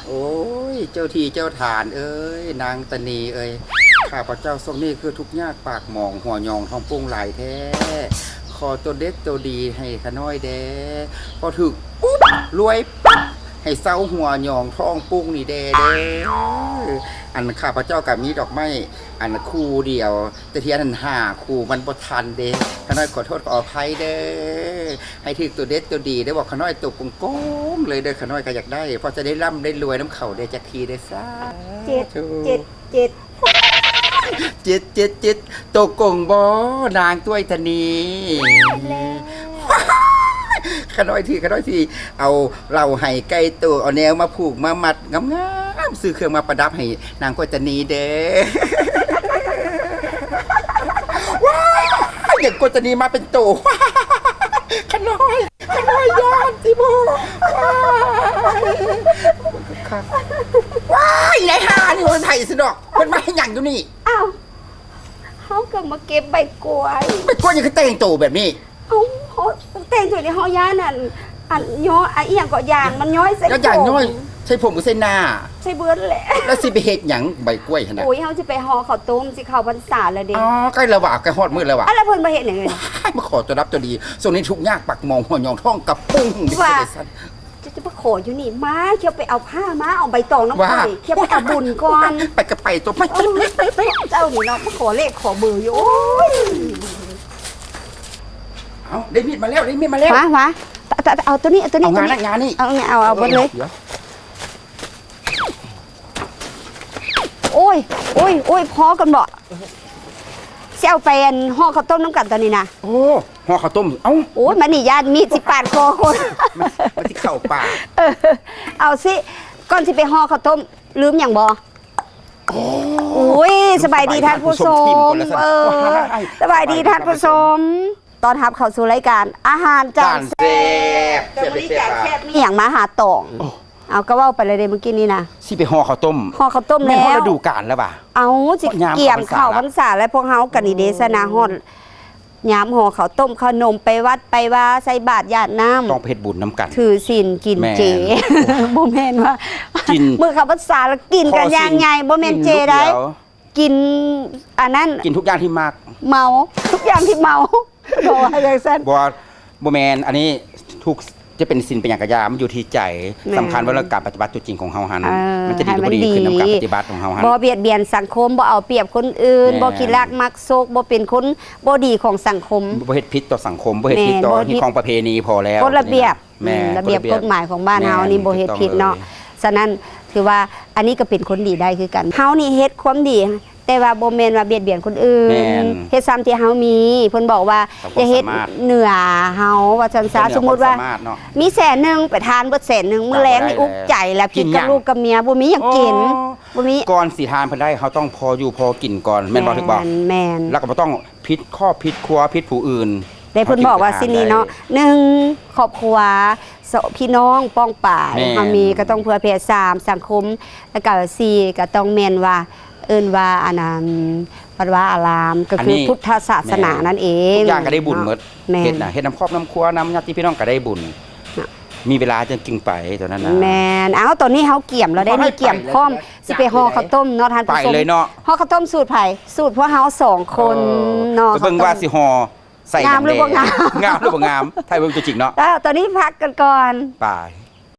ໂອ້ຍ ເຈົ້າທີ່ເຈົ້າຖານເອີຍ ນາງຕານີເອີຍ ຂ້າພະເຈົ້າຊ່ວງນີ້ຄືທຸກຍາກປາກໝອງ ຫົວຫຍອງທ້ອງປຸ້ງຫຼາຍແທ້ ຂໍໂຕເດັດໂຕດີໃຫ້ຂ້ານ້ອຍແດ່ ພໍຖືກປຸບ ລວຍປັບ ໃຫ້ເຊົາຫົວຫຍອງທ້ອງປຸ້ງນີ້ແດ່ເດີ. ອັນຂ້າພະເຈົ້າກໍມີດອກໄມ້ ອັນຄູ່ດຽວ ແຕ່ທຽນຫັ້ນຫ້າຄູ່ ມັນບໍ່ທັນເດ້. ຂ້ານ້ອຍຂໍໂທດຂໍອະໄພເດີ ໃຫ້ຖືກໂຕເດັດໂຕດີເດີ ບອກຂ້ານ້ອຍໂຕກົງໆເລີຍເດີ ຂ້ານ້ອຍກໍຢາກໄດ້ ພໍຈະໄດ້ລ່ຳໄດ້ລວຍນຳເຂົາແດ່ຈັກທີເດີ ສາທຸ. ເຈັດ ເຈັດ ເຈັດ ເຈັດ ເຈັດ ໂຕກົງບໍ່ ນາງຕ້ວຍທະນີ? ແລ້ວ ຂ້ານ້ອຍຊິ ຂ້ານ້ອຍຊິເອົາເຫຼົ້າໄຫໄກ່ໂຕ ເອົາແນວມາຜູກມາມັດງາມໆ ຊື້ເຄື່ອງມາປະດັບໃຫ້ນາງກ້ວຍຕານີເດີ້. ວ້າຍ ນາງກ້ວຍຕານີມາເປັນໂຕ ຂ້ານ້ອຍ ຂ້ານ້ອຍຢ້ານຕິບໍ່ ວ້າຍ ວ້າຍ ຍາຍຫ່ານີ້ ເພິ່ນໃຜຊັ້ນດອກ ເພິ່ນມາເຮັດຫຍັງຢູ່ນີ້? ອ້າວ ເຮົາກໍມາເກັບໃບກ້ວຍ. ໃບກ້ວຍຫຍັງຄືແຕ່ງໂຕແບບນີ້? ເອົ້າ ເຮົາແຕ່ງໂຕນີ້ ເຮົາຢ້ານອັນ ອັນຍ້ອຍ ອັນອີ່ຫຍັງເກາະ ຢາງມັນຍ້ອຍໃສ່ ແລ້ວຢາງຍ້ອຍໃສ່ຜົມ ຫຼືໃສ່ໜ້າ? ໃສ່ເບິດແຫຼະ. ແລ້ວຊິໄປເຮັດຫຍັງໃບກ້ວຍຫັ້ນນະ? ໂອ້ຍ ເຮົາຊິໄປຫໍ່ເຂົ້າຕົ້ມ ຊິເຂົ້າພັນສາແລ້ວເດ້. ອໍ ໃກ້ແລ້ວຫວາ ໃກ້ຮອດມື້ແລ້ວຫວາ. ອ້າວ ແລ້ວເພິ່ນບໍ່ເຮັດຫຍັງເລີຍ? ມາຂໍໂຕດັບໂຕດີ ຊ່ວງນີ້ທຸກຍາກປາກໝອງ ຫົວຫຍອງທ້ອງກະປຸ້ງ ວ່າ ເຈົ້າຈະມາຂໍຢູ່ນີ້ ມາ ເຈົ້າໄປເອົາຜ້າມາ ເອົາໃບຕອງນຳຂ້ອຍ ເຈົ້າໄປເອົາບຸນກ່ອນ. ໄປກໍໄປຕົວະ ໄປ ໄປ ໄປ ໄປ ເຈົ້ານີ້ເນາະ ມາຂໍເລກຂໍເບີຢູ່ ໂອ້ຍ. ເອົາ ໄດ້ມີດມາແລ້ວ ໄດ້ມີດມາແລ້ວ. ຫວາ ຫວາ ຕະ ຕະ ເອົາໂຕນີ້ ເອົາໂຕນີ້ ຫວາ ໂຕນີ້ ນະ ງານີ້ ເອົາ ເອົາ ເອົາເບິດເລີຍ. ໂອ້ຍ ໂອ້ຍ ໂອ້ຍ ພໍກັນບໍ? ຊິເອົາໄປ ອັນ ຫໍ່ເຂົ້າຕົ້ມນຳກັນຕອນນີ້ນະ. ໂອ້ ຫໍ່ເຂົ້າຕົ້ມ ເອົ້າ ໂອ້ຍ ມານີ້ ຢ້ານມີດຊິປາດຄໍຄົນ ມັນ ມັນຊິເຂົ້າປາກ. ເອີ ເອົາຊິ ກ່ອນຊິໄປຫໍ່ເຂົ້າຕົ້ມ ລືມຫຍັງບໍ່? ໂອ້ ໂອ້ຍ ສະບາຍດີທ່ານຜູ້ຊົມ ເອີ ສະບາຍດີທ່ານຜູ້ຊົມ ຕ້ອນຮັບເຂົ້າສູ່ລາຍການອາຫານຈານແຊບ. ແຊບ ແຊບ ແຊບ ມີຫຍັງມາຫາຕອງ? ເອົ້າ ກໍເວົ້າໄປແລ້ວເດ້ມື້ກີ້ນີ້ນະ ຊິໄປຫໍ່ເຂົ້າຕົ້ມ. ຫໍ່ເຂົ້າຕົ້ມແລ້ວ ແມ່ນຮອດລະດູການແລ້ວຫວາ? ເອົ້າ ຊິກຽມເຂົ້າພັນສາແລ້ວ ພວກເຮົາກັນນີ້ເດ້ ສະນະ ຮອດຍາມຫໍ່ເຂົ້າຕົ້ມເຂົ້າໜົມ ໄປວັດໄປວາ ໃສ່ບາດຢາດນ້ຳ ຕ້ອງໄປເຮັດບຸນນຳກັນ ຖືສິນກິນເຈ. ບໍ່ແມ່ນວ່າມື້ເຂົ້າພັນສາລະກິນກັນຢ່າງໃຫຍ່ ບໍ່ແມ່ນເຈໄດ໋. ກິນອັນນັ້ນ ກິນທຸກຢ່າງທີ່ມັກ ເມົາ ທຸກຢ່າງທີ່ເມົາ ບໍ່ວ່າຈັ່ງຊັ້ນ. ບໍ່ ບໍ່ແມ່ນ ອັນນີ້ທຸກ ຈະເປັນສິນເປັນຫຍັງກະຢ່າ ມັນຢູ່ທີ່ໃຈ. ສຳຄັນວ່າເລື່ອງການປະຕິບັດຕົວຈິງຂອງເຮົາຫັ້ນ ມັນຈະດີຫຼືບໍ່ດີ ຂຶ້ນນຳການປະຕິບັດຂອງເຮົາຫັ້ນ. ບໍ່ບຽດບຽນສັງຄົມ ບໍ່ເອົາປຽບຄົນອື່ນ ບໍ່ຂີ້ລັກມັກສົກ ບໍ່ເປັນຄົນບໍ່ດີຂອງສັງຄົມ ບໍ່ເຮັດຜິດຕໍ່ສັງຄົມ ບໍ່ເຮັດຜິດຕໍ່ຮີດຄອງປະເພນີ ພໍແລ້ວ ກົດລະບຽບ. ແມ່ນ ລະບຽບກົດໝາຍຂອງບ້ານເຮົານີ້ ແມ່ນ ບໍ່ເຮັດຜິດເນາະ. ສະນັ້ນ ຖືວ່າອັນນີ້ກໍເປັນຄົນດີໄດ້ຄືກັນ. ເຮົານີ້ເຮັດຄວາມດີ ແຕ່ວ່າບໍ່ແມ່ນວ່າບຽດບຽນຄົນອື່ນ ເຮັດຊ່ຳທີ່ເຮົາມີ. ເພິ່ນບອກວ່າຢ່າເຮັດເໜືອເຮົາ ວ່າຊັ້ນຊະ. ສົມມຸດວ່າມີແສນໜຶ່ງ ໄປທານເບິດແສນໜຶ່ງ ມື້ແລງນີ້ອຸກໃຈແລ້ວ ຜິດກັບລູກກັບເມຍ ບໍ່ມີຫຍັງກິນ ບໍ່ມີ. ກ່ອນຊິທານເພິ່ນໄດ້ ເຮົາຕ້ອງພໍຢູ່ພໍກິນກ່ອນ ແມ່ນບໍ່? ຖືກບໍ່? ແມ່ນ ແລ້ວກໍບໍ່ຕ້ອງ ຜິດຄອບຜິດຄົວຜິດຜູ້ອື່ນ. ແຕ່ເພິ່ນບອກວ່າຊີ້ນີ້ເນາະ ໜຶ່ງ ຄອບຄົວ ສອງ ພີ່ນ້ອງປ້ອງປາຍ ເຮົາມີກໍຕ້ອງເຜື່ອແຜ່. ສາມ ສັງຄົມ ແລ້ວກໍສີ່ ກໍຕ້ອງແມ່ນວ່າ ເອີ້ນວ່າອັນນັ້ນ ວັດວາອາລາມ ກໍຄືພຸດທະສາສະໜານັ້ນເອງ. ທຸກຢ່າງກໍໄດ້ບຸນໝົດ. ແມ່ນ ເຮັດນະ ເຮັດນຳຄອບນຳຄົວ ນຳຍາດຕິພີ່ນ້ອງກໍໄດ້ບຸນ. ມີເວລາຈັ່ງຈຶ່ງໄປຕົວນັ້ນນະ. ແມ່ນ. ເອົ້າ ຕອນນີ້ເຮົາກຽມແລ້ວເດ້ ນີ້ກຽມພ້ອມຊິໄປຫໍ່ເຂົ້າຕົ້ມເນາະທ່ານຜູ້ຊົມ. ໄປເລີຍເນາະ. ຫໍ່ເຂົ້າຕົ້ມສູດໃຜ? ສູດພວກເຮົາສອງຄົນເນາະ. ໄປເບິ່ງວ່າຊິຫໍ່ໃສ່ຫຍັງແດ່ ງາມຫຼືບໍ່ງາມ ງາມຫຼືບໍ່ງາມ ຖ້າເບິ່ງຕົວຈິງເນາະ. ເອົ້າ ຕອນນີ້ພັກກັນກ່ອນ ບາຍ.